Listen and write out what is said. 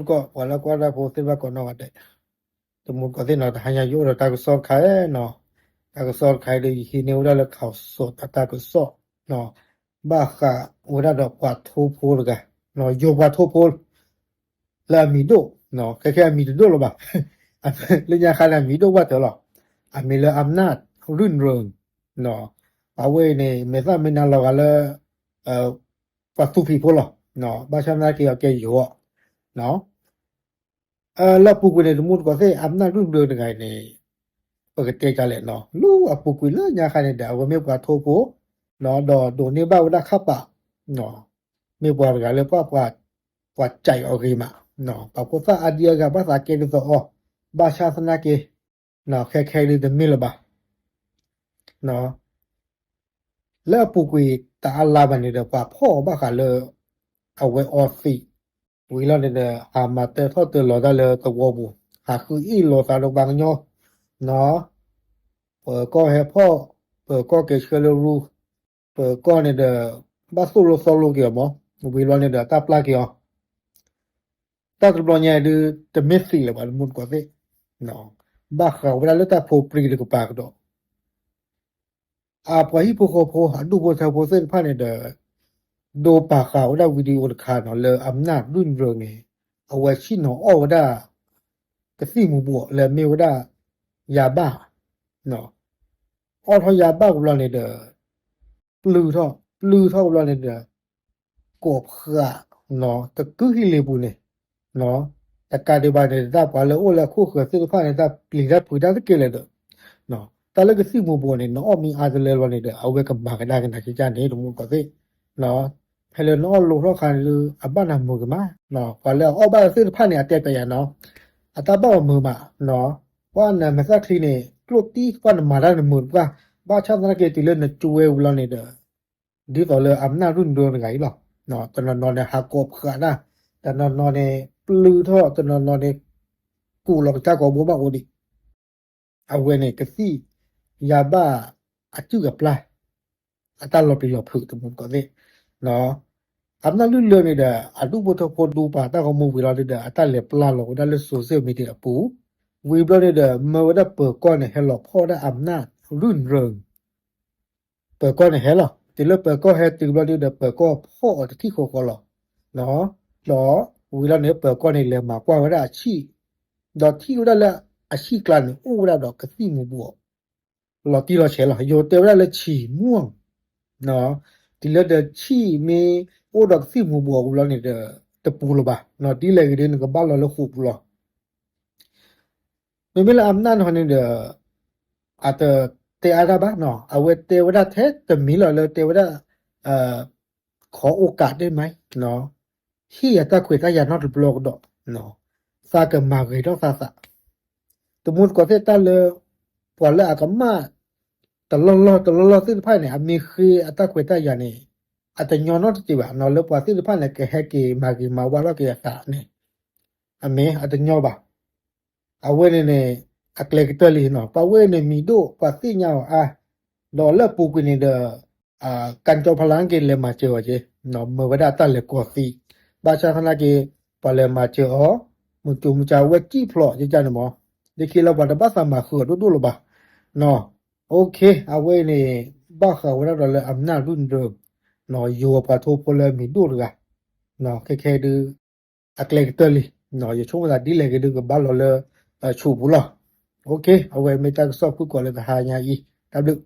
ကီၢ် ပှၤလၢကွၢ်တၢ်ဖိသ့ၣ်တဖၣ်ကိးနီၢ်ဂၤဒဲး, တမူတကိးသ့ၣ်နီၤ တဟါညါယအိၣ်ဒီးတၢ်ကစီၣ်တခါနီၤ, တၢ်ကစီၣ်တခါဒီးယဟံးန့ၢ်ဝဲဒၣ်လၢ ข่าวสด အတၢ်ကစီၣ်နီၤ, ဘၣ်ဃးဝဲဒၣ်ဒီးပှၤထိဖိတဂၤ, ယိၤပှၤထိဖိ လၢအမံၤဒိၣ်, ခဲခဲအမံၤတဒိၣ်လၢၤဘၣ်, လၢညါခါန့ၣ် အမံၤဒိၣ်ဘၣ်တၢၢ်လီၤ, အမံၤလၢ อำนาจ รื่นเริง, အဝဲအံၤန့ၣ် မဲာ်သၣ်မဲာ်နါလီၤဂာ်လၢ ပှၤသူဖံးဖိလီၤ, ဘၣ်ဆၣ်သနာ်က့အီၤကဲယိၤအီၤ, လၢအပူၤကွံာ်န့ၣ် တမူတကိးသ့ၣ် อำนาจ รื่นเริง တဂၤအံၤန့ၣ် ပကတဲဒ်လဲၣ်နီၤ, လၢအပူၤကွံာ်လၢညါခါန့ၣ်ဒီး အဝဲမ့ၢ်ပှၤထိဖိ, ဒီးဒိးန့ၢ်ဘၣ်ဝဲဒၣ်ခါပာ်, မ့ၢ်ပှၤတဂၤလၢပှၤ ပှၤစံးအီၤဂ့ၤမး, ပှၤဖိသၣ်အါဒံအါဂၤဘၣ်သးကဲဒ်သိးအီၤ, ဘၣ်ဆၣ်သနာ်က့ ခဲခဲဒုးတမ့ၢ်လၢၤဘၣ် လၢအပူၤကွံာ်တအါလါဘၣ်န့ၣ်ဒီး ပှၤဖီၣ်အီၤဘၣ်ဃးလၢ အဝဲအီသံး, ဝံၤလီၤန့ၣ်ဒီး ဟးမၤတၢထီၣ်တၢလီၤတၢ်လၢသဝီပူၤ, ဟးဃုအ့ၣ်လိာ်သးဒီးပှၤကညီ, ပၢၤကီၢ်ဟဲဖီၣ်, ပၢၤကီၢ်ကဲဆှၢလၢရူ, ပၢၤကီၢ်န့ၣ်ဒီး ဘၣ်သိၣ်လိသီလိက့ၤအီၤမး, ဝံၤလီၤန့ၣ်ဒီးတၢ်ပျၢ်က့ၤအီၤ တၢ်တဘျီညါအံၤဒုး တမ့ၢ်သံးလၢၤဘၣ် တမူတကိးသ့ၣ်, ဘၣ်ဃးဝဲဒၣ်လၢတၢ်ဖိပြံတကပၤကဒီး, အပှၤဟံၣ်ဖိဃီဖိ အဒူၣ်ဖိထၢဖိသ့ၣ်တဖၣ်န့ၣ်ဒီး ဒိးပာ်ဃာ်ဝဲဒၣ် video တခါနီၤ လၢ อำนาจ รื่นเริง န့ၣ် အဝဲဆ့ၣ်နီၤအီၣ်ဝဲဒၣ် ကသံၣ်မူၤဘှီးလၢမ့ၢ်ဝဲဒၣ် ယၤဘၣ်, အီၣ်ထီၣ်ယၤဘၣ်ကဘျီန့ၣ်ဒီး ပျုၢ်ထီၣ် ပျုၢ်ထီၣ်ကဘျီန့ၣ်ဒီး ကိးဖှး တကုဟံၣ်လ့ပူၤန့ၣ် တကးဒံးဘၣ်န့ၣ် တၢ်ပှၤလၢအိၣ်လၢအခိၣ်ဃၢၤသ့ၣ်တဖၣ်န့ၣ် တၢ်ပျံၤတၢ်ဖုးတၢ်သက့လၢၤဒီး တၢ်လၢကသံၣ်မူၤဘှီးန့ၣ် နအီၣ်မ့ၢ်အါတလၢလီၤန့ၣ်ဒီး အဝဲကမၤကဒါက့ၤနၤကကန့ၣ် တမူတကိးသ့ၣ်, ဖဲလၢနအီၣ်လိာ်ထီၣ်ခါန့ၣ် အဘၣ်နၤမုာ်ကမး, ပှၤလၢအအီၣ်ဘၣ်သ့ၣ်တဖၣ်န့ၣ် အတဲပျးယၤနီၤ, အတၢ်ဘၣ်အီၤမုာ်မး, ပှၤနမဲာ်သၣ်ချံန့ၣ် ကျိၣ်တံၢ်ပှၤနမၤတၢ်နမုာ်တပှၢ်, ဘၣ်ဆၣ်သနာ်က့တုၤလၢနကၠိဝဲဝံၤလီၤန့ၣ်ဒီး ဒ်သိးလၢ อำนาจ รื่นเริง တဂၤအံၤလီၤ, တနီၤနီၤန့ၣ် ဟးကိးဖှးတၢ်, တနီၤနီၤန့ၣ် ပျုၢ်ထီၣ် တနီၤနီၤန့ၣ် ကူးလီၤကစၢ်ကိာ်ဘိဘၣ်အိၣ်ဒံး, အဝဲန့ၣ် ကသံၣ်ယၤဘၣ်အစုၣ်အပျၢ် အတၢ်လီၤပျံၤလီၤဖုး တမူတကိးသ့ၣ်, အမနၢ်လုၢ်လၢန့ၣ်ဒီး အဒူၣ်ဖိထၢဖိဒူပာ်တၢ်ဂီၤမူဝံၤလီၤဒုဒီး အတၢ်လဲၤပျၢ်လီၤဝဲဒၣ်လၢ social media အပူၤ, ဝံၤဘျီန့ၣ်ဒီး မၢဝဲဒၣ်ပၢၤကီၢ်န့ၣ် ဟဲလီၤဖီၣ်ဝဲဒၣ် อำนาจ รื่นเริง ပၢၤကီၢ်န့ၣ်ဟဲလီၤ, တုၤလၢပၢၤကီၢ်ဟဲတုၤဘျီဒုဒီး ပၢၤကီၢ်ဖီၣ်အီၤတထံၣ်ဃီဃီလီၤ, ဒီးဝံၤလီၤန့ၣ် ပၢၤကီၢ်န့ၣ် လဲၤမၤကွၢ်ဝဲဒၣ်အဆံၣ်, ဒီးထံၣ်ဝဲဒၣ်လၢအဆံၣ်ကျါန့ၣ် အိၣ်ဝဲဒၣ်ဒီးကသံၣ်မူၤဘှီး လီၤတံၢ်လီၤဆဲးလီၤ, ယိၤတဲဝဲဒၣ်လၢဆံၣ်မူၣ်, တုၤလၢဒီးဆံၣ်မ့ၢ်အိၣ်ဒီးကသံၣ်မူၤဘှီးဝံၤလီၤန့ၣ်ဒီး တပူၤလၢၤဘၣ်, ဒ်လဲၣ်ဂ့ၤဒ်န့ၣ် ကဘၣ်လီၤလၢဃိာ်ပူၤလီၤ. မ့မ့ၢ်လၢ อำนาจ န့ၣ်ဒီး အတတဲအါတၢ်ဘၣ်နီၤ, အဝဲတဲဝဲဒၣ်ထဲတမံၤလီၤလၢတဲဝဲဒၣ် ขอโอกาสได้ไหม ဟ့ၣ်ယၤတၢ်ခွဲးတၢ်ယာ်နီတဘျီကဒီး, သးကမၤဂ့ၤထီၣ်သးသး, တမူတကိးသ့ၣ်တၢ်လၢ ပှၤလၢအကမၣ် တလီၢ်လီၢ်တလီၢ်လီၢ်သ့ၣ်တဖၣ်န့ၣ် အမ့ၢ်ဃ့အတၢ်ခွဲးတၢ်ယာ်န့ၣ် အတညီနီတစဲးဘၣ်နီၤ, လၢပှၤသ့ၣ်တဖၣ်န့ၣ် ကဟဲက့ၤမၤဂ့ၤမၤဝါထီၣ်က့ၤအသးန့ၣ် အမ့ၢ်အတညီဘၣ်. အဝဲန့ၣ်န့ၣ် အကျဲကတၢၢ်လံနီၤ, ပှၤဝဲန့ၣ်မံၤဒိၣ် ပှၤသ့ၣ်ညါအီၤအါ, ဒီးလၢအပူၤကွံာ်န့ၣ်ဒီး ကၠီဖလါက့ၤလဲၤမၤစၢၤအီၤက့ၤ, မၢဝဲဒၣ်တၢ်လဲၤကိးသံ, ဘၣ်ဆၣ်သနာ်က့ ပှၤလဲၤမၤစၢၤအီၤ မုၢ်ကၠိမုၢ်ကၠါဝဲကံၣ်ဖျိးကကန့ၣ်မး, လၢခံလၢပှၤတဘၣ်သးမၤဃုာ်အီၤဒိၣ်ဒိၣ်လၢၤဘၣ်. အဝဲန့ၣ် ဘၣ်ဃးဝဲဒၣ်ဒီးလၢ อำนาจ รื่นเริง ယိၤပှၤထိဖိလၢမံၤဒိၣ်တဂၤ, ခဲခဲဒု အကျဲကတၢၢ်လံ, ယဆိကမိၣ်သးဒ်လဲၣ်ဂ့ၤဒုကဘၣ်လီၤလၢ ဆူးပူၤလီၤ. အဝဲမ့ၢ်တၢ်ကစီၣ်ဖုၣ်ကိာ်လၢတဟါညါအံၤ, တၢ်ဘျုး